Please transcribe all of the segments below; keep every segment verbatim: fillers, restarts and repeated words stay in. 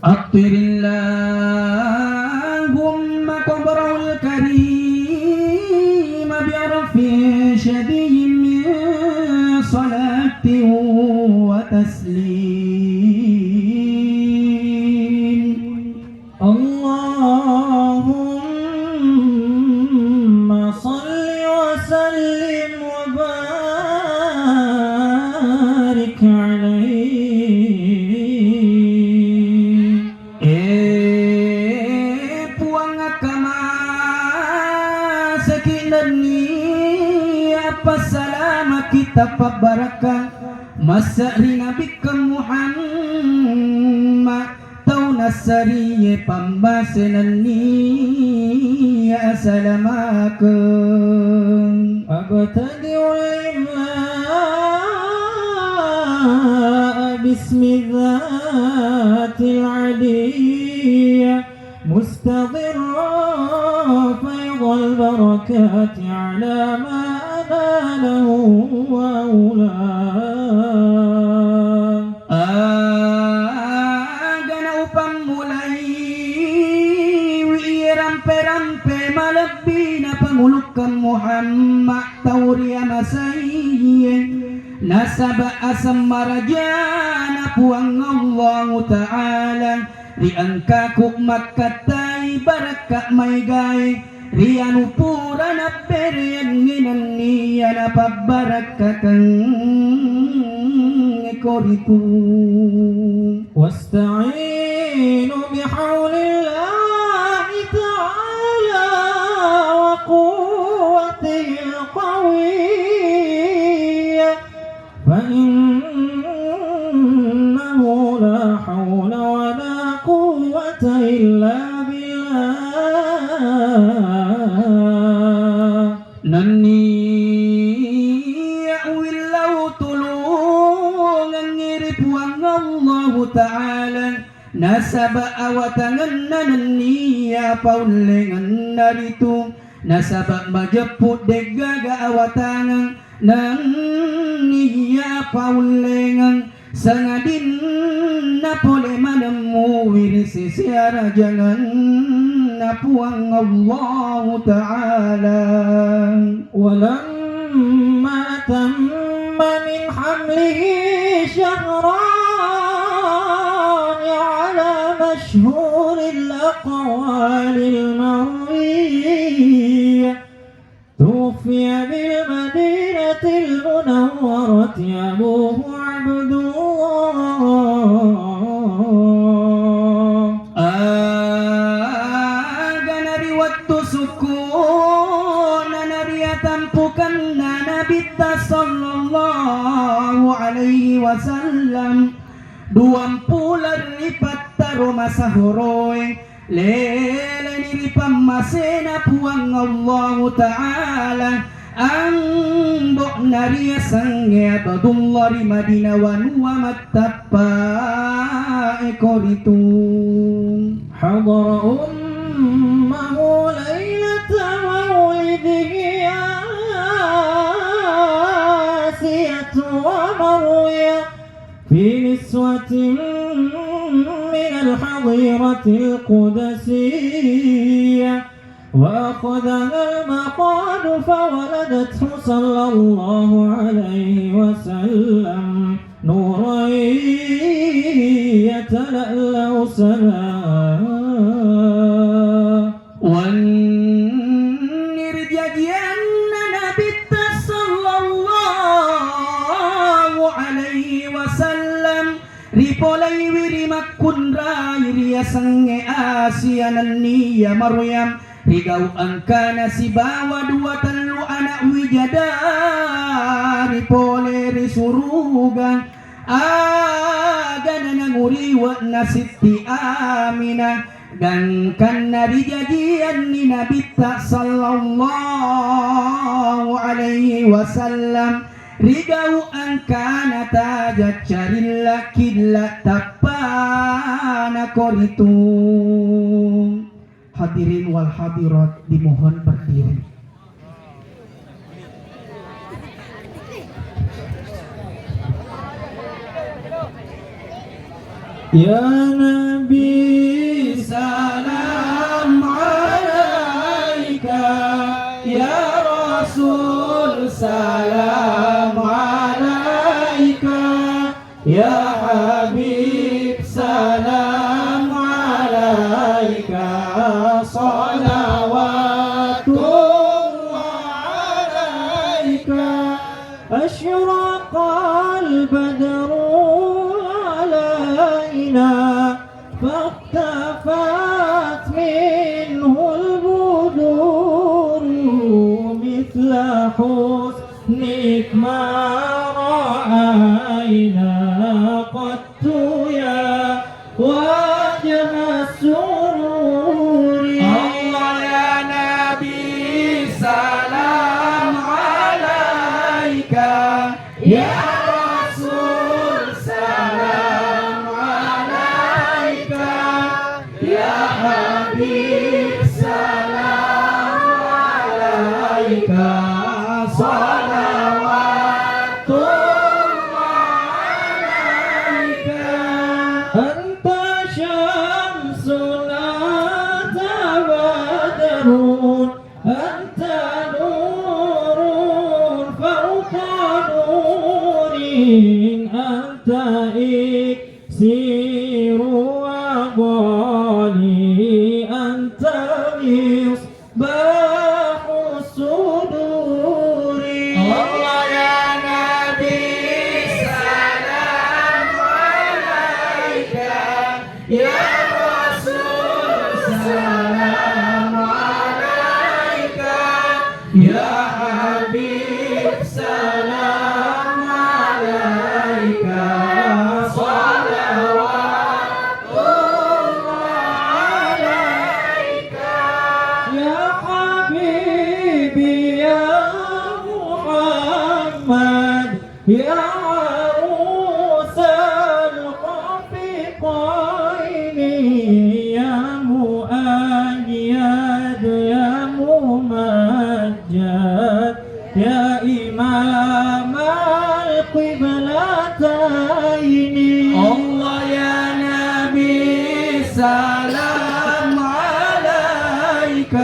عطر اللهم قبره الكريم بعرف شذي من صلاة وتسليم. اللهم صل وسلم وبارك عليه. Eh, Puang, akkamaseki nenniya passalamaki tapabbarakka massa ri Nabikka Muhammad. Tau nassariye pammase nenniya asalamakeng. أبتدئ الإملاء باسم الذات العلية مستظرا فيض البركات على ما أناله وأولاه. Agana upammulaiwi iye rampe-rampe malebbina pangulukkeng Muhammad tau riamasaiye, nasaba aseng marajana Puang Allahu Ta'ala ri engkaku makkattai barakka maegae. Ri anu pura nabbereangngi nenniya napabbarakkakeng koritu. واستعينوا بحول الله تعالى وقوته القوية فإنه لا حول ولا قوة إلا بالله. Nenniya uwillau tulungengngi ri Puang Allahu Ta'ala, nasaba awatangenna nenniya paullengenna ritu, nasaba majeppu de'gaga awatangeng nenniya paullengeng, sangadinna pole maneng muwi ri sese arajangenna Puang Allahu Ta'ala. ولما تم من حمله شهران على مشهور الأقوال المروية توفي بالمدينة المنورة أبوه عبد الله. Agana ri wettu sukkuna nariatampukenna Nabitta sallallahu alaihi wasallam, duampuleng ri pattaro masahoroe, leleni ri pammasena Puang Allahu Ta'ala, ambo'na riasengnge Abdullah ri Madinah wanua mattappae koritu. حضر أمه ليلة مولده آسية ومريم في نسوة من الحظيرة القدسية وأخذها المخاض فولدته صلى الله عليه وسلم نورا يتلألأ سنا. Wenni rijajianna Nabitta sallallahu alaihi wasallam, ripolaiwi ri makkunrai riasengnge Asia nenniya Maryam, rigau engkana sibawa dua tellu ana' wijadari pole ri suruga. Agana nanguriwe'na Sitti Aminah, gangkanna rijajianni Nabitta sallallahu alaihi wasallam, rigau engkana tajaccarilla killa tappana koritu. Hadirin wal hadirat dimohon berdiri. يا نبي سلام عليك، يا رسول سلام عليك، يا حبيب سلام عليك، صلوات الله عليك. أشرق البدر علينا فاختفت منه البدور مثل حسنك ما رأينا قط يا وجه السرور. الله يا نبي سلام عليك، يا رسول سلام عليك، يا حبيب سلام عليك، صلوات الله عليك. أنت شمس، أنت بدر، أنت نور فوق نور، أنت إكسير وغالي، أنت مصباح الصدور. الله يا نبي سلام عليك، يا رسول سلام عليك، يا حبيب سلام عليك، صلوات الله عليك. يا حبيبي يا محمد، يا عروس الخفقين، يا مؤيد، يا ممجد، يا إمام القبلتين. الله يا نبي سلام عليك،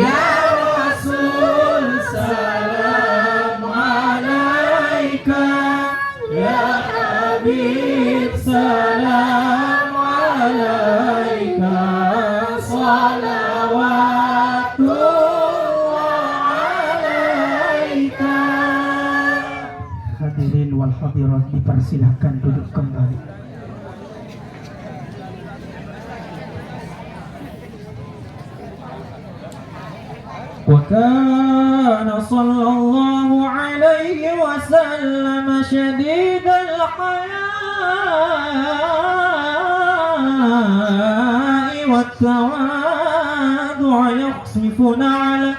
يا رسول سلام عليك، يا حبيب سلام عليك، صلوات الله عليك. Hadirin wal hadirat dipersilahkan duduk kembali. وكان صلى الله عليه وسلم شديد الحياء والتواضع، يخصف نعله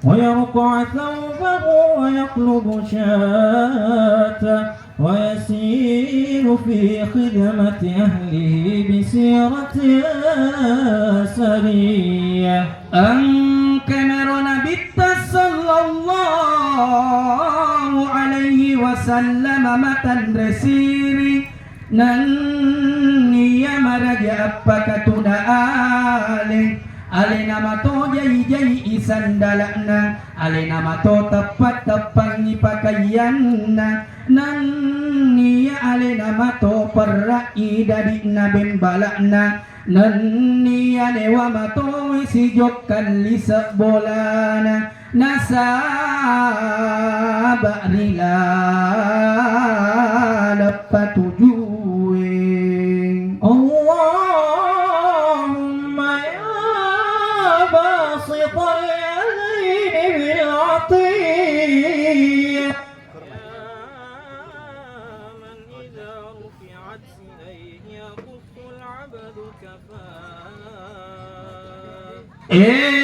ويرقع ثوبه ويقلب شاته ويسير في خدمة أهله بسيرة سرية. Engka mero Nabitta sallallahu alaihi wasallam matanre siri, nenniya maraja appakatuna ale, alena mato jai-jai i sandala'na, alena mato teppa-teppangngi pakaiyanna, nenniya alena mato perra'i dadi'na bembala'na, nenniya newa matoi sijokkan lise' bolana. Nasaba ri laleng patujue. اللهم يا باسط اليدين بالعطية، يا من إذا رفعت إليه يخص العبد كفاه. Eh,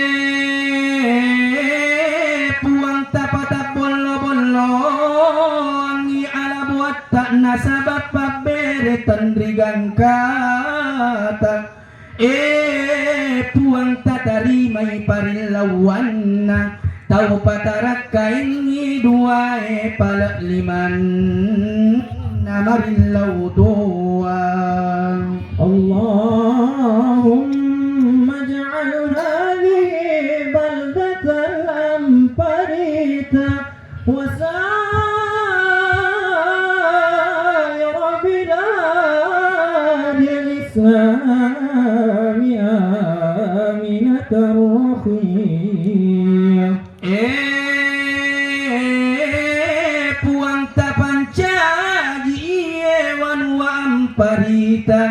Puang tapatabollo-bolloangngi ala buatta nasaba pabbere tenri gangkata. Eh, Puang tatarimai parillauanna tau patarakkaingngi duae pale' limanna marillau doa. اللهم اجعل هذه بلدة أمبريتا وسائر بلاد الإسلام آمنة رخية. Eh, Puang tapancaji iye wanua Amparita,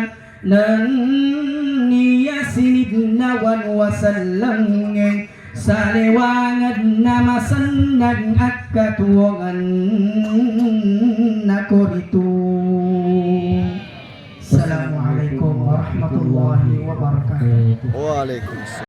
nenniya sininna wanua sellengnge, salewangenna masenneng akkatuwongenna koritu. Assalamualaikum warahmatullahi wabarakatuh. Waalaikumsalam.